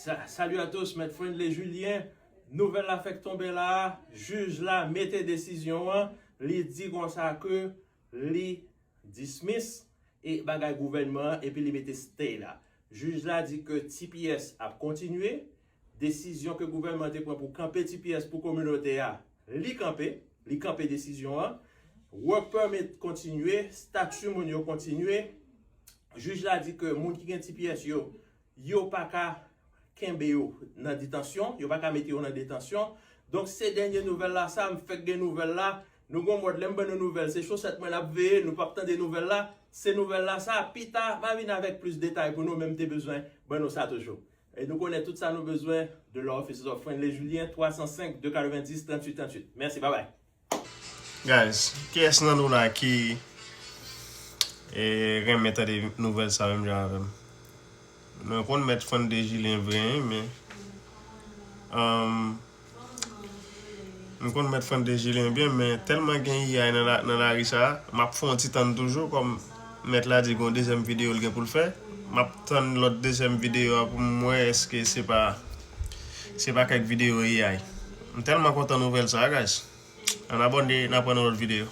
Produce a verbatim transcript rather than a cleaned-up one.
Sa- Salut à tous, Mèt Friendly Julien. Nouvèl la fèk tonbe la, jij la mete desizyon an, li di konsa ke li dismiss e bagay gouvènman an epi li mete stay la. Jij la di ke T P S ap kontinye, desizyon ke gouvènman te pran pou kanpe T P S pou kominote a, li kanpe, li kanpe desizyon an. Work permit kontinye, stati moun yo kontinye. Jij la di ke moun ki gen T P S yo, yo pa ka kenbe yo nan detansyon, yo pa ka mete yo nan detansyon. Donk se dènye nouvèl la sa, m fèk gen nouvèl la. Nou gon mòd lè m ban nou nouvèl, se chosèt mwen n ap veye, nou p ap tande nouvèl la. Se nouvèl la sa, pita m a vin avèk plis detay pou nou, men m te bezwen ban nou sa toujou. E nou konnen tout sa nou bezwen de la Offices of Friendly Julien, twa san senk, de katrevendis, tranntuit tranntuit. Mèsi, babay. Guys, kiyès nan nou la ki e, renmen tande nouvèl sa menm jan avè m? Mwen konn Mèt Friendly Julien vre, wi, men um, m konn Mèt Friendly Julien byen, men tèlman gen I A nan, la, nan lari sa, m ap fè yon ti tann toujou, kòm Mèt la di gen yon dezyèm videyo l gen pou l fè. M ap tann lòt dezyèm videyo a pou m wè èske se pa se pa kèk videyo A I. M tèlman kontan nouvèl sa, guys. Ann abòne, n ap wè nan lòt videyo.